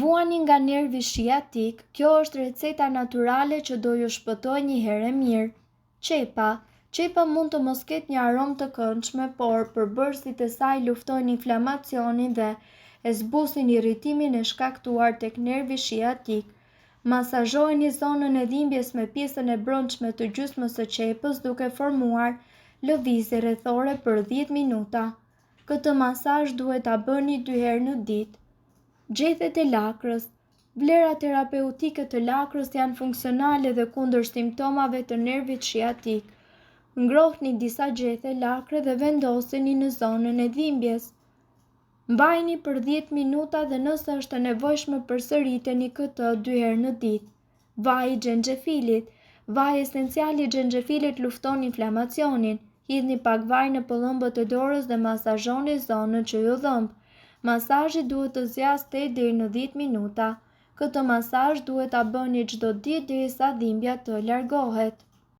Vuani nga nervi shiatik, kjo është receta natyrale që do ju shpëtojë një herë e mirë. Qepa. Qepa mund të mos ketë një aromë të këndshme, por përbërësit e saj luftojnë inflamacionin dhe e zbusin irritimin e shkaktuar tek nervi shiatik. Masazhojeni zonën e dhimbjes me pjesën e brendshme të gjysmës së qepës duke formuar lëvizje rrethore për 10 minuta. Këtë masazh duhet ta bëni dy herë në ditë. Gjethet e lakrës. Vlerat terapeutike të lakrës janë funksionale dhe kundër simptomave të nervit shiatik. Ngrohni disa gjethe lakre dhe vendoseni në zonën e dhimbjes. Mbajini për 10 minuta dhe nëse është e nevojshme përsëriteni këtë dy herë në ditë. Vaji i xhenxhefilit. Vaji esencial i xhenxhefilit lufton inflamacionin. Hidhni pak vaj në pëllëmbët e dorës dhe masazhoni zonën që ju dhëmb. Masazhi duhet të zgjasë 8 deri në 10 minuta. Këtë masazh duhet ta bëni çdo ditë derisa dhimbja të largohet.